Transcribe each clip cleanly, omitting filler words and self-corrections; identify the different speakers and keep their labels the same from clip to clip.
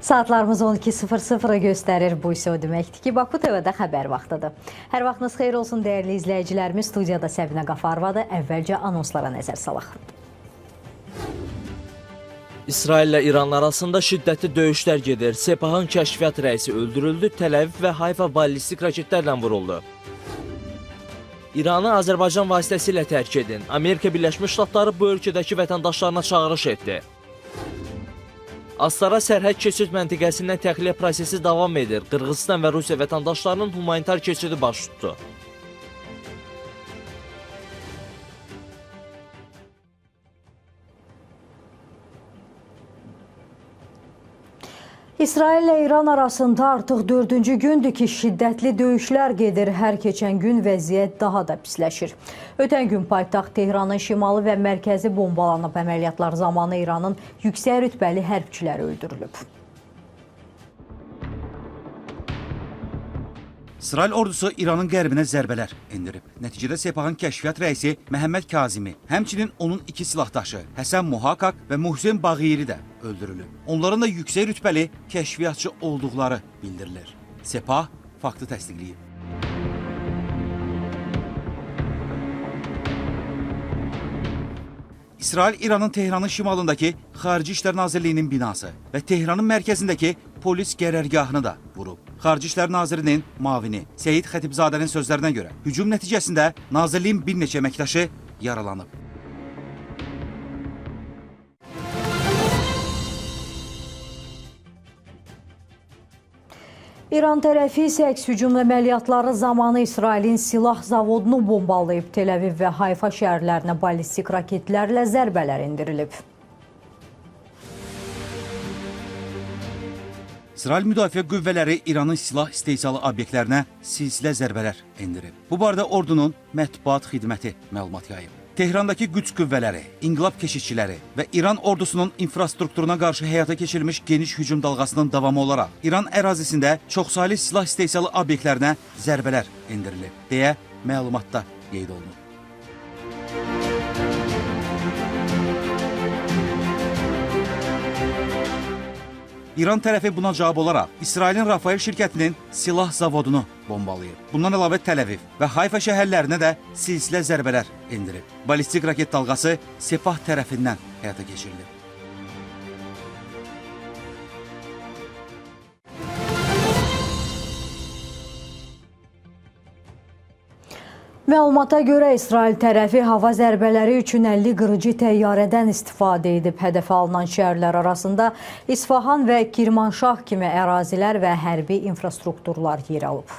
Speaker 1: Saatlarımız 12:00-ı göstərir. Bu isə o deməkdir ki, Baku TV-də xəbər vaxtıdır. Hər vaxtınız xeyir olsun dəyərli izləyicilərimiz. Studiyada Səbinə Qafarovadır. Əvvəlcə anonslara nəzər salaq.
Speaker 2: İsraillə İran arasında şiddətli döyüşlər gedir. Sepahın kəşfiyyat rəisi öldürüldü, Təl-Əviv və Hayfa ballistik raketlərlə vuruldu. İranı Azərbaycan vasitəsilə tərk edin. Amerika Birləşmiş Ştatları bu ölkədəki vətəndaşlarına çağırış etdi. Astara sərhəd keçid məntəqəsindən təxliyə prosesi davam edir. Qırğızistan və Rusiya vətəndaşlarının humanitar keçidi baş tutdu.
Speaker 1: İsraillə İran arasında artıq dördüncü gündür ki, şiddətli döyüşlər gedir. Hər keçən gün vəziyyət daha da pisləşir. Ötən gün paytaxt Tehranın şimalı və mərkəzi bombalanıb. Əməliyyatlar zamanı İranın yüksək rütbəli hərbçiləri öldürülüb.
Speaker 3: İsrail ordusu İranın qərbinə zərbələr endirib. Nəticədə Sepahın kəşfiyyat rəisi Məhəmməd Kazimi, həmçinin onun iki silahdaşı Həsən Muhaqqaq və Muhsin Bağiri də öldürülüb. Onların da yüksək rütbəli kəşfiyyatçı olduqları bildirilir. Sepah faktı təsdiqləyib. İsrail İranın Tehranın şimalındakı Xarici İşlər Nazirliyinin binası və Tehranın mərkəzindəki polis qərargahını da vurub. Xarici İşlər Nazirinin mavini Seyid Xətibzadənin sözlərinə görə hücum nəticəsində nazirliyin bir neçə əməkdaşı yaralanıb.
Speaker 1: İran tərəfi isə əks hücum əməliyyatları zamanı İsrailin silah zavodunu bombalayıb. Təl-Əviv və Hayfa şəhərlərinə ballistik raketlərlə zərbələr endirilib.
Speaker 3: İsrail müdafiə qüvvələri İranın silah istehsalı obyektlərinə silsilə zərbələr endirib. Bu barədə ordunun mətbuat xidməti məlumat yayıb. Tehrandakı Qüds qüvvələri, İnqilab keşikçiləri və İran ordusunun infrastrukturuna qarşı həyata keçirilmiş geniş hücum dalğasının davamı olaraq İran ərazisində çoxsaylı silah istehsalı obyektlərinə zərbələr endirilib, deyə məlumatda qeyd olunub. İran tərəfi buna cavab olaraq İsrailin Rafael şirkətinin silah zavodunu bombalayıb. Bundan əlavə Təl-Əviv və Hayfa şəhərlərinə də silsilə zərbələr endirib. Ballistik raket dalğası Sepah tərəfindən həyata keçirilib.
Speaker 1: Məlumata görə İsrail tərəfi hava zərbələri üçün 50 qırıcı təyyarədən istifadə edib. Hədəfə alınan şəhərlər arasında İsfahan və Kirmanşah kimi ərazilər və hərbi infrastrukturlar yer alıb.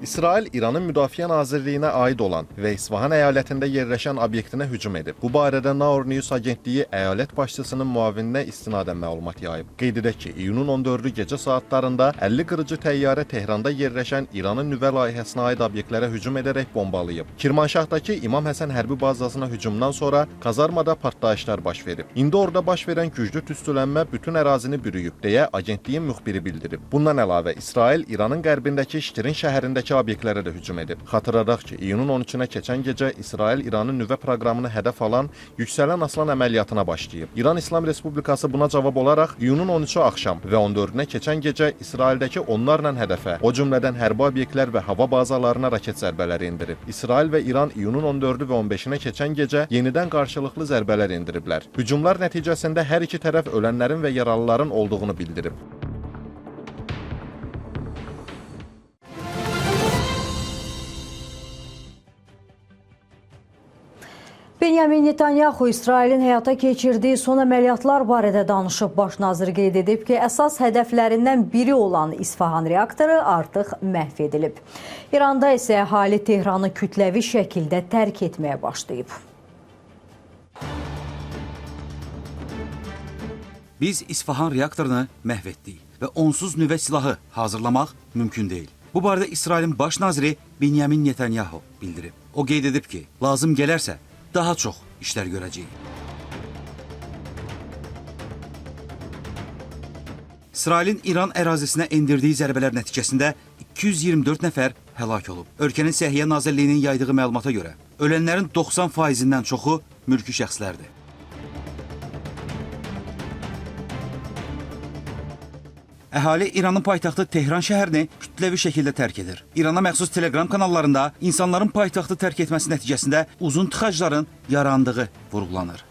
Speaker 4: İsrail İranın Müdafiə Nazirliyinə aid olan və İsfahan əyalətində yerləşən obyektinə hücum edib. Bu barədə Naur News agentliyi əyalət başçısının müavininə istinadən məlumat yayıb. Qeyd edək ki, iyunun 14-ü gecə saatlarında 50 qırıcı təyyarə Tehranda yerləşən İranın nüvə layihəsinə aid obyektlərə hücum edərək bombalayıb. Kirmanşahdakı İmam Həsən hərbi bazasına hücumdan sonra kazarmada partlayışlar baş verib. İndi orada baş verən güclü tüstülənmə bütün ərazini bürüyüb, deyə agentliyin müxbiri bildirib. Bundan əlavə İsrail İranın qərbindəki Şirin şəhərindəki obyektlərə də hücum edib. Xatırladaq ki, iyunun 13-nə keçən gecə İsrail İranın nüvə proqramını hədəf alan Yüksələn Aslan əməliyyatına başlayıb. İran İslam Respublikası buna cavab olaraq iyunun 13-ü axşam və 14-nə keçən gecə İsraildəki onlarla hədəfə, o cümlədən hərbi obyektlər və hava bazalarına raket zərbələri endirib. İsrail və İran iyunun 14-ü və 15-nə keçən gecə yenidən qarşılıqlı zərbələr endiriblər. Hücumlar nəticəsində hər iki tərəf ölənlərin və yaralıların olduğunu bildirib.
Speaker 1: Benyamin Netanyahu İsrailin həyata keçirdiyi son əməliyyatlar barədə danışıb. Baş nazir qeyd edib ki, əsas hədəflərindən biri olan İsfahan reaktoru artıq məhv edilib. İranda isə əhali Tehranı kütləvi şəkildə tərk etməyə başlayıb.
Speaker 3: Biz İsfahan reaktorunu məhv etdik və onsuz nüvə silahı hazırlamaq mümkün deyil. Bu barədə İsrailin baş naziri Benyamin Netanyahu bildirib. O qeyd edib ki, lazım gələrsə daha çox işlər görəcəyik. İsrailin İran ərazisinə endirdiyi zərbələr nəticəsində 224 nəfər həlak olub. Ölkənin Səhiyyə Nazirliyinin yaydığı məlumata görə ölənlərin 90%-dən çoxu mülki şəxslərdir. Əhali İranın paytaxtı Tehran şəhərini kütləvi şəkildə tərk edir. İrana məxsus Telegram kanallarında insanların paytaxtı tərk etməsi nəticəsində uzun tıxacların yarandığı vurğulanır.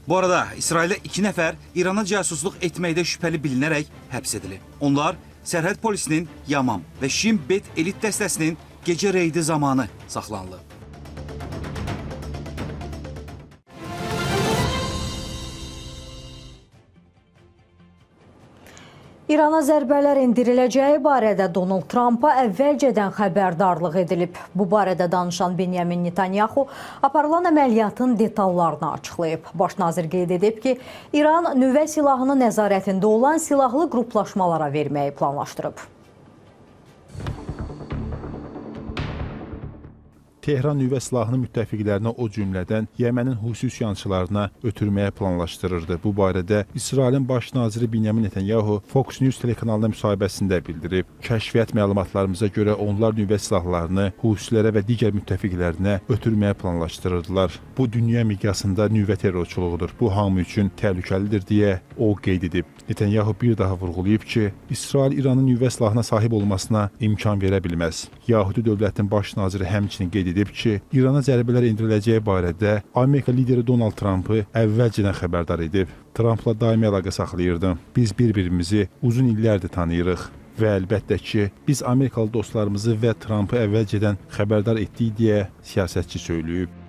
Speaker 3: Bu arada İsraildə 2 nəfər İrana casusluq etməkdə şübhəli bilinərək həbs edilib. Onlar sərhəd polisinin Yamam və Şin Bet elit dəstəsinin gecə reydi zamanı saxlanılıb.
Speaker 1: İrana zərbələr endiriləcəyi barədə Donald Trumpa əvvəlcədən xəbərdarlıq edilib. Bu barədə danışan Benyamin Netanyahu aparılan əməliyyatın detallarını açıqlayıb. Baş nazir qeyd edib ki, İran nüvə silahını nəzarətində olan silahlı qruplaşmalara verməyi planlaşdırıb.
Speaker 5: Tehran nüvə silahını müttəfiqlərinə, o cümlədən Yəmənin Husi üsyançılarına ötürməyə planlaşdırırdı. Bu barədə İsrailin baş naziri Benyamin Netanyahu Fox News telekanalına müsahibəsində bildirib. Kəşfiyyat məlumatlarımıza görə onlar nüvə silahlarını Husilərə və digər müttəfiqlərinə ötürməyə planlaşdırırdılar. Bu dünya miqyasında nüvə terrorçuluğudur. Bu hamı üçün təhlükəlidir deyə o qeyd edib. Netanyahu bir daha vurğulayıb ki, İsrail İranın nüvə silahına sahib olmasına imkan verə bilməz. Yahudi dövlətinin baş naziri həmçinin qeyd edib ki, İrana zərbələr endiriləcəyi barədə Amerika lideri Donald Trumpı əvvəlcədən xəbərdar edib. Trumpla daimi əlaqə saxlayırdım. Biz bir-birimizi uzun illərdir tanıyırıq və əlbəttə ki, biz Amerikalı dostlarımızı və Trumpı əvvəlcədən xəbərdar etdik deyə siyasətçi söyləyib.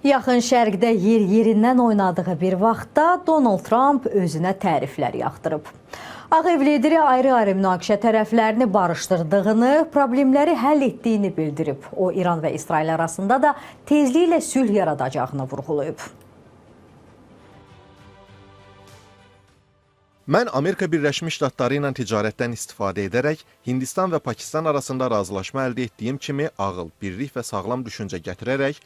Speaker 1: Yaxın Şərqdə yer yerindən oynadığı bir vaxtda Donald Trump özünə təriflər yaxdırıb. Ağ Ev lideri ayrı-ayrı münaqişə tərəflərini barışdırdığını, problemləri həll etdiyini bildirib. O, İran və İsrail arasında da tezliklə sülh yaradacağını vurğulayıb.
Speaker 4: Mən Amerika Birləşmiş Ştatları ilə ticarətdən istifadə edərək Hindistan və Pakistan arasında razılaşma əldə etdiyim kimi ağıl, birlik və sağlam düşüncə gətirərək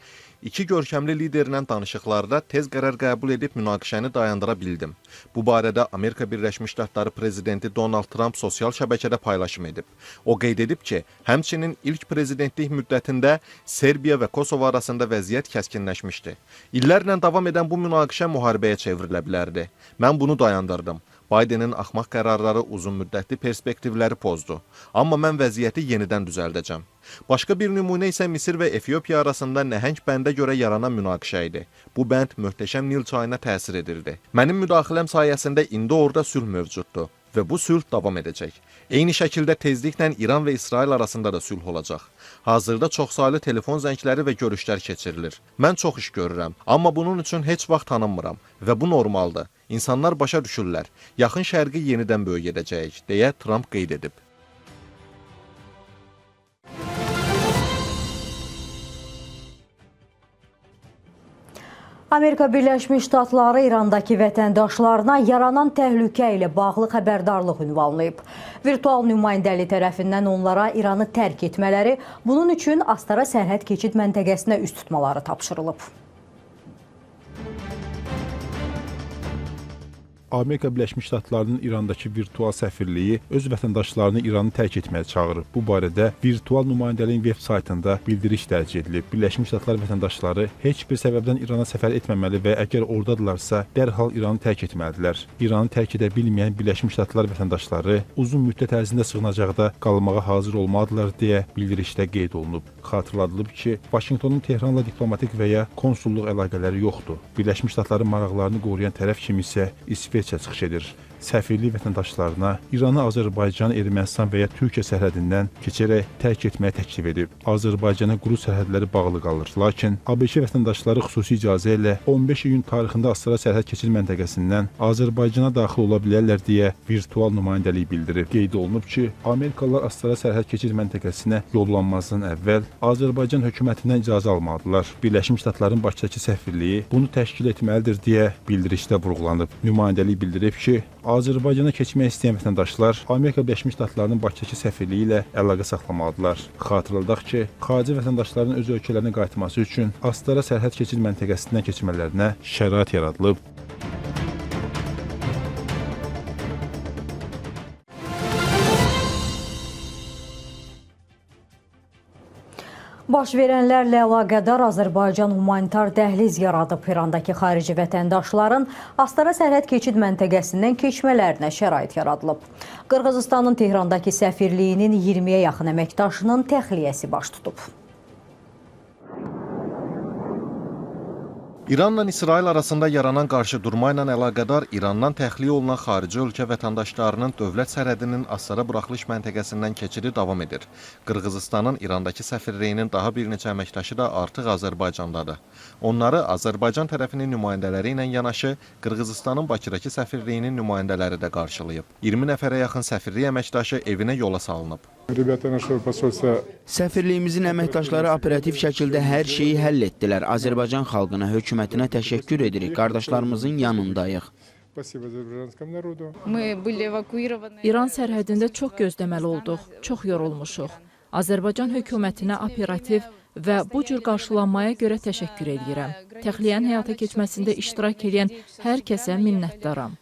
Speaker 4: iki görkəmli liderlə danışıqlarda tez qərar qəbul edib münaqişəni dayandıra bildim. Bu barədə Amerika Birləşmiş Ştatları prezidenti Donald Trump sosial şəbəkədə paylaşım edib. O qeyd edib ki, həmçinin ilk prezidentlik müddətində Serbiya və Kosovo arasında vəziyyət kəskinləşmişdi. İllərlə davam edən bu münaqişə müharibəyə çevrilə bilərdi. Mən bunu dayandırdım. Bidenin axmaq qərarları uzun müddətli perspektivləri pozdu. Amma mən vəziyyəti yenidən düzəldəcəm. Başqa bir nümunə isə Misir və Efiopiya arasında nəhəng bəndə görə yaranan münaqişə idi. Bu bənd möhtəşəm Nil çayına təsir edirdi. Mənim müdaxiləm sayəsində indi orada sülh mövcuddur və bu sülh davam edəcək. Eyni şəkildə tezliklə İran və İsrail arasında da sülh olacaq. Hazırda çoxsaylı telefon zəngləri və görüşlər keçirilir. Mən çox iş görürəm, amma bunun üçün heç vaxt tanınmıram və bu normaldır. İnsanlar başa düşürlər. Yaxın Şərqi yenidən böyük edəcəyik, deyə Trump qeyd edib.
Speaker 1: Amerika Birləşmiş Ştatları İrandakı vətəndaşlarına yaranan təhlükə ilə bağlı xəbərdarlıq ünvanlayıb. Virtual nümayəndəlik tərəfindən onlara İranı tərk etmələri, bunun üçün Astara sərhəd keçid məntəqəsinə üz tutmaları tapşırılıb.
Speaker 5: Amerika Birləşmiş Ştatlarının İrandakı virtual səfirliyi öz vətəndaşlarını İranı tərk etməyə çağırıb. Bu barədə virtual nümayəndəliyin web saytında bildiriş dərc edilib. Birləşmiş Ştatlar vətəndaşları heç bir səbəbdən İrana səfər etməməli və əgər oradadırlarsa, dərhal İranı tərk etməlidirlər. İranı tərk edə bilməyən Birləşmiş Ştatlar vətəndaşları uzun müddət ərzində sığınacaqda qalmağa hazır olmalıdırlar deyə bildirişdə qeyd olunub. Xatırladılıb ki, Vaşinqtonun Tehranla diplomatik və ya konsulluq əlaqələri yoxdur. Birləşmiş Ştatların maraqlarını qoruyan tərəf kimi isə İsveçə çıxış edir. Səfirlik vətəndaşlarına İranı Azərbaycan, Ermənistan və ya Türkiyə sərhədindən keçərək tərk etməyə təklif edib. Azərbaycana quru sərhədləri bağlı qalır. Lakin ABŞ vətəndaşları xüsusi icazə ilə 15 iyun tarixində Astara sərhəd keçid məntəqəsindən Azərbaycana daxil ola bilərlər deyə virtual nümayəndəlik bildirib. Qeyd olunub ki, Amerikalılar Astara sərhəd keçid məntəqəsinə yollanmazdan əvvəl Azərbaycan hökumətindən icazə almalıdırlar. Birləşmiş Ştatların Bakıdakı səfirliyi bunu təşkil etməlidir deyə bildirişdə vurğulanıb. Nümayəndəlik bildirib ki, Azərbaycana keçmək istəyən vətəndaşlar Amerika Birləşmiş Ştatlarının Bakıdakı səfirliyi ilə əlaqə saxlamalıdırlar. Xatırladaq ki, xarici vətəndaşların öz ölkələrinə qayıtması üçün Astara sərhəd keçid məntəqəsindən keçmələrinə şərait yaradılıb.
Speaker 1: Baş verənlərlə əlaqədar Azərbaycan humanitar dəhliz yaradıb. İrandakı xarici vətəndaşların Astara sərhəd keçid məntəqəsindən keçmələrinə şərait yaradılıb. Qırğızıstanın Tehrandakı səfirliyinin 20-yə yaxın əməkdaşının təxliyəsi baş tutub.
Speaker 4: İranla İsrail arasında yaranan qarşıdurma ilə əlaqədar İrandan təxliyə olunan xarici ölkə vətəndaşlarının dövlət sərhədinin Astara buraxılış məntəqəsindən keçidi davam edir. Qırğızıstanın İrandakı səfirliyinin daha bir neçə əməkdaşı da artıq Azərbaycandadır. Onları Azərbaycan tərəfinin nümayəndələri ilə yanaşı Qırğızıstanın Bakıdakı səfirliyinin nümayəndələri də qarşılayıb. 20 nəfərə yaxın səfirlik əməkdaşı evinə yola salınıb.
Speaker 6: Səfirliyimizin əməkdaşları operativ şəkildə hər şeyi həll etdilər. Azərbaycan xalqına, hökumətinə təşəkkür edirik. Qardaşlarımızın yanındayıq.
Speaker 7: İran sərhədində çox gözləməli olduq, çox yorulmuşuq. Azərbaycan hökumətinə operativ və bu cür qarşılanmaya görə təşəkkür edirəm. Təxliyənin həyata keçməsində iştirak edən hər kəsə minnətdaram.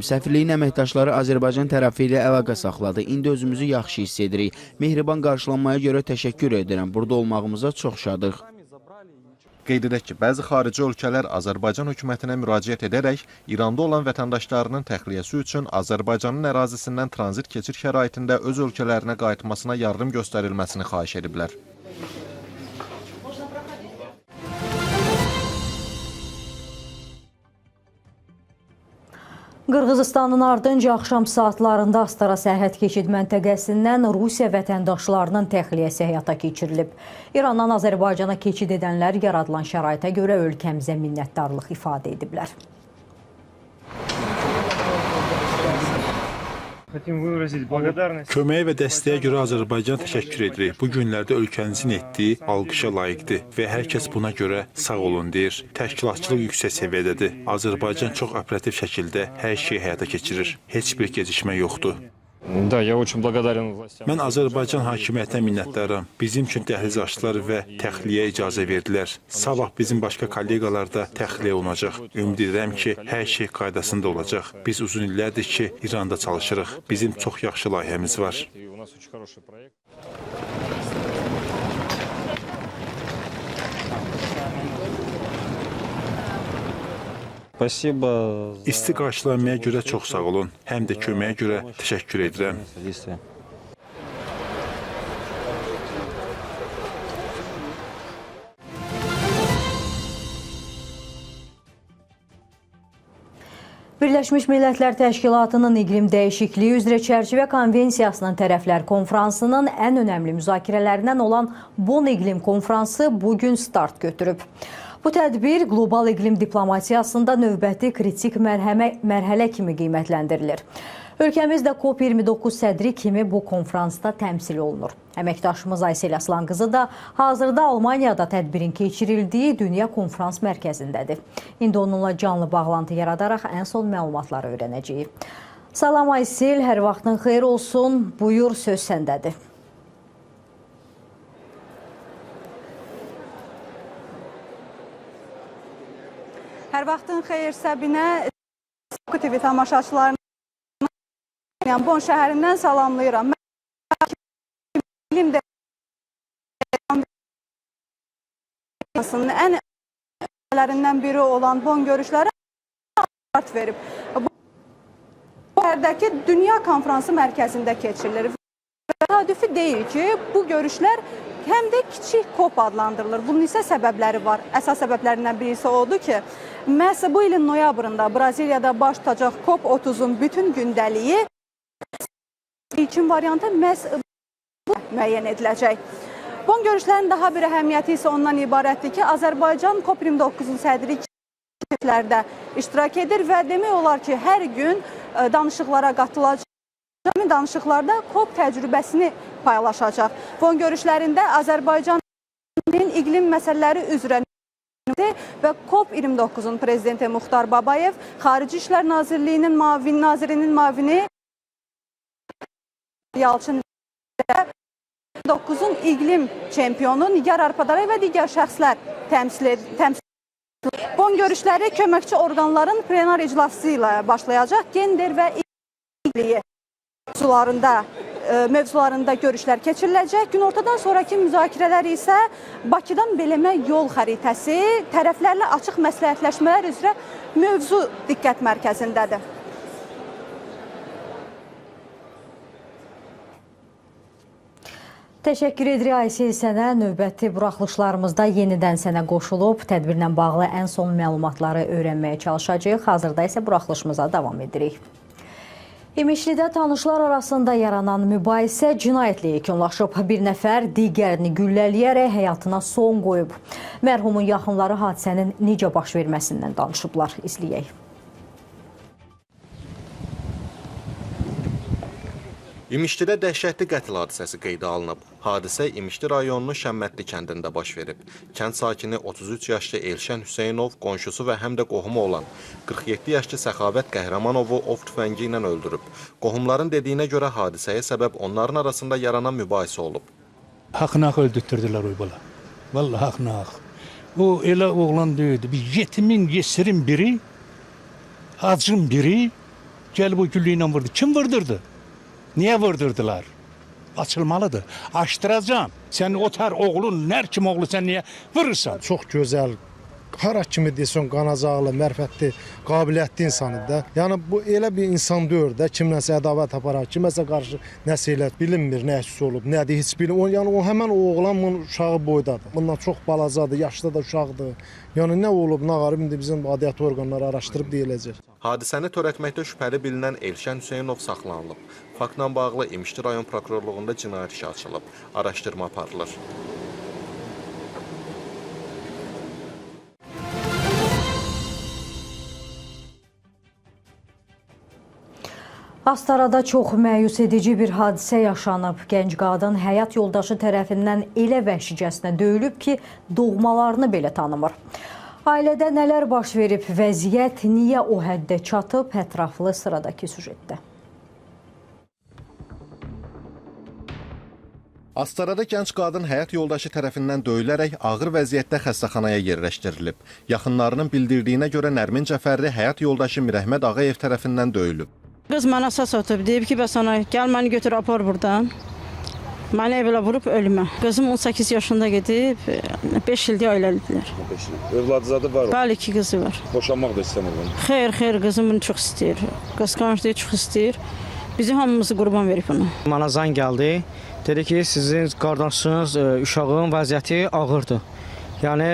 Speaker 6: Səfirliyin əməkdaşları Azərbaycan tərəfi ilə əlaqə saxladı. İndi özümüzü yaxşı hiss edirik. Mehriban qarşılanmaya görə təşəkkür edirəm. Burada olmağımıza çox şadıq.
Speaker 4: Qeyd edək ki, bəzi xarici ölkələr Azərbaycan hökumətinə müraciət edərək İranda olan vətəndaşlarının təxliyəsi üçün Azərbaycanın ərazisindən tranzit keçid şəraitində öz ölkələrinə qayıtmasına yardım göstərilməsini xahiş ediblər.
Speaker 1: Qırğızıstanın ardınca axşam saatlarında Astara sərhəd keçid məntəqəsindən Rusiya vətəndaşlarının təxliyəsi həyata keçirilib. İrandan Azərbaycana keçid edənlər yaradılan şəraitə görə ölkəmizə minnətdarlıq ifadə ediblər.
Speaker 5: Köməyə və dəstəyə görə Azərbaycana təşəkkür edirik. Bu günlərdə ölkənizin etdiyi alqışa layiqdir və hər kəs buna görə sağ olun deyir. Təşkilatçılıq yüksək səviyyədədir. Azərbaycan çox operativ şəkildə hər şeyi həyata keçirir. Heç bir gecikmə yoxdur. Mən Azərbaycan hakimiyyətinə minnətdaram. Bizim üçün dəhliz açdılar və təxliyə icazə verdilər. Sabah bizim başqa kolleqalar da təxliyə olunacaq. Ümid edirəm ki, hər şey qaydasında olacaq. Biz uzun illərdir ki, İranda çalışırıq. Bizim çox yaxşı layihəmiz var. İsti qarşılanmaya görə çox sağ olun. Həm də köməyə görə təşəkkür edirəm.
Speaker 1: Birləşmiş Millətlər Təşkilatının İqlim Dəyişikliyi üzrə Çərçivə Konvensiyasının tərəflər konfransının ən önəmli müzakirələrindən olan Bonn İqlim Konfransı bugün start götürüb. Bu tədbir qlobal iqlim diplomatiyasında növbəti kritik mərhələ kimi qiymətləndirilir. Ölkəmiz də COP29 sədri kimi bu konfransda təmsil olunur. Əməkdaşımız Aysel Aslanqızı da hazırda Almaniyada tədbirin keçirildiyi Dünya Konfrans Mərkəzindədir. İndi onunla canlı bağlantı yaradaraq ən son məlumatları öyrənəcəyik. Salam Aysel, hər vaxtın xeyir olsun. Buyur, söz səndədir.
Speaker 8: Hər vaxtın xeyir Səbinə, TV tamaşaçılarını Bonn şəhərindən salamlayıram. Mən ən önəmlərindən biri olan Bonn görüşləri start verib. Bu şəhərdəki Dünya Konfransı Mərkəzində keçirilir. Təsadüfi deyil ki, bu görüşlər həm də kiçik COP adlandırılır. Bunun isə səbəbləri var. Əsas səbəblərindən biri isə odur ki, məhz bu ilin noyabrında Braziliyada baş tutacaq COP30-un bütün gündəliyi ilkin variantı məhz müəyyən ediləcək. Bonn görüşlərinin daha bir əhəmiyyəti isə ondan ibarətdir ki, Azərbaycan COP29-un sədri görüşlərdə iştirak edir və demək olar ki, hər gün danışıqlara qatılacaq. Həmin danışıqlarda COP təcrübəsini paylaşacaq. Bonn görüşlərində Azərbaycanın iqlim məsələləri üzrə və COP29-un prezidenti Muxtar Babayev, Xarici İşlər Nazirliyinin nazirinin mavini Yalçın və 9-un iqlim çempionu Nigar Arpadaray və digər şəxslər təmsil edir. Bonn görüşləri köməkçi orqanların plenar iclası ilə başlayacaq. Gender və iqlim mövzularında mövzularında görüşlər keçiriləcək. Günortadan sonraki müzakirələr isə Bakıdan Belemə yol xəritəsi, tərəflərlə açıq məsləhətləşmələr üzrə mövzu diqqət mərkəzindədir.
Speaker 1: Təşəkkür edirik Aysel sənə. Növbəti buraxılışlarımızda yenidən sənə qoşulub tədbirlə bağlı ən son məlumatları öyrənməyə çalışacağıq. Hazırda isə buraxılışımıza davam edirik. İmişlidə tanışlar arasında yaranan mübahisə cinayətlə yekunlaşıb. Bir nəfər digərini güllələyərək həyatına son qoyub. Mərhumun yaxınları hadisənin necə baş verməsindən danışıblar. İzləyək.
Speaker 4: İmişlidə dəhşətli qətl hadisəsi qeydə alınıb. Hadisə İmişli rayonunun Şəmmətli kəndində baş verib. Kənd sakini 33 yaşlı Elşən Hüseynov qonşusu və həm də qohumu olan 47 yaşlı Səxavət Qəhrəmanovu ov tüfəngi ilə öldürüb. Qohumların dediyinə görə hadisəyə səbəb onların arasında yaranan mübahisə olub.
Speaker 9: Haqnaq öldürtdürdülər o bala. Vallahi haqnaq. O elə oğlan deyildi. Bir yetimin, yesirin biri, acın biri gəlib o güllü ilə vurdu. Kim vurdurdu? Niye vurdurdular? Açılmalıdır. Açdıracağım. Sən otar oğlun, nər kim oğlu sən niyə vurursan?
Speaker 10: Çox gözəl, hara kimi desin, qanacaqlı, mərifətli, qabiliyyətli insanıdır da. Yəni bu elə bir insan deyil də, kimləsə ədavət aparar, kiməsə qarşı nəsə elə bilinmir, nə hissi olub, nədir, heç bilinmir. Yəni o həmən o oğlan bunun uşağı boydadır. Bundan çox balacadır, yaşda da uşaqdır. Yəni nə olub, nə qarıb, indi bizim adiyyat orqanları araşdırıb deyiləcək.
Speaker 4: Hadisəni törətməkdə şübhəli bilinən Elşən Hüseynov saxlanılıb. Faktla bağlı İmişli rayon prokurorluğunda cinayət işi açılıb. Araşdırma aparılır.
Speaker 1: Astarada çox məyus edici bir hadisə yaşanıb. Gənc qadın həyat yoldaşı tərəfindən elə vəhşicəsinə döyülüb ki, doğmalarını belə tanımır. Ailədə nələr baş verib, vəziyyət niyə o həddə çatıb, ətraflı sıradakı süjetdə.
Speaker 4: Astarada gənc qadın həyat yoldaşı tərəfindən döyülərək ağır vəziyyətdə xəstəxanaya yerləşdirilib. Yaxınlarının bildirdiyinə görə Nərmin Cəfərli həyat yoldaşı Mirəhməd Ağayev tərəfindən döyülüb.
Speaker 11: Qız mənə səs atıb, deyib ki, bəs ana, gəl məni götür, apar buradan. Məni evlə vurub ölümə. Qızım 18 yaşında gedib, 5 ildir ailəlidirlər.
Speaker 12: 5 il. Övladı zadı var?
Speaker 11: Bəli, 2 qızı var.
Speaker 12: Boşanmaq da istəmir bunu?
Speaker 11: Xeyr, xeyr, qızım bunu çox istəyir. Qısqanclığı çox istəyir. Bizi hamımızı qurban verib ona.
Speaker 13: Mənə zəng gəldi. Dedi ki, sizin qardaşınız, uşağın vəziyyəti ağırdır. Yəni,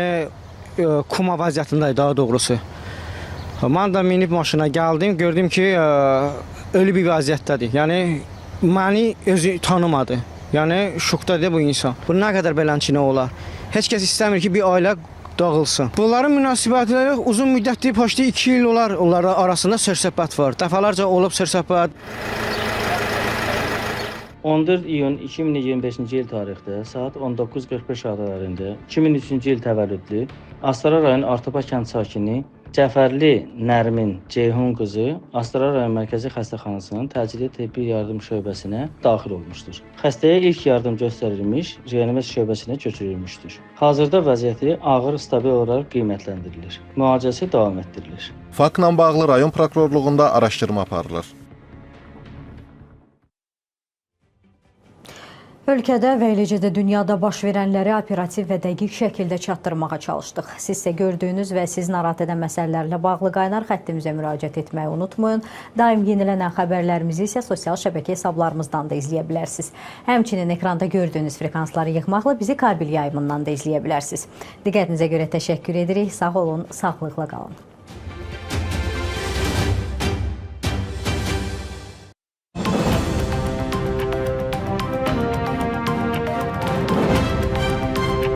Speaker 13: koma vəziyyətindəydi daha doğrusu. Mən də minib maşına gəldim, gördüm ki, ölü bir vəziyyətdədir. Yəni, məni özü tanımadı. Yəni, şokdadır bu insan. Bu nə qədər belənçinə olar? Heç kəs istəmir ki, bir ailə dağılsın. Bunların münasibətləri uzun müddətdir, почти 2 il olar, onların arasında söz-söhbət var. Dəfələrcə olub söz-söhbət.
Speaker 14: 14 iyun 2025-ci il tarixdə saat 19:45 radələrində 2003-cü il təvəllüdlü Astara rayon Artapa kənd sakini Cəfərli Nərmin Ceyhun qızı Astara rayon Mərkəzi Xəstəxanasının təcili tibbi yardım şöbəsinə daxil olmuşdur. Xəstəyə ilk yardım göstərilmiş, reanimasiya şöbəsinə köçürülmüşdür. Hazırda vəziyyəti ağır stabil olaraq qiymətləndirilir. Müalicəsi davam etdirilir.
Speaker 4: Faktla bağlı rayon prokurorluğunda araşdırma aparılır.
Speaker 1: Ölkədə və eləcə də dünyada baş verənləri operativ və dəqiq şəkildə çatdırmağa çalışdıq. Siz isə gördüyünüz və sizi narahat edən məsələlərlə bağlı qaynar xəttimizə müraciət etməyi unutmayın. Daim yenilənən xəbərlərimizi isə sosial şəbəkə hesablarımızdan da izləyə bilərsiniz. Həmçinin ekranda gördüyünüz frekansları yığmaqla bizi kabel yayımından da izləyə bilərsiniz. Diqqətinizə görə təşəkkür edirik. Sağ olun, sağlıqla qalın.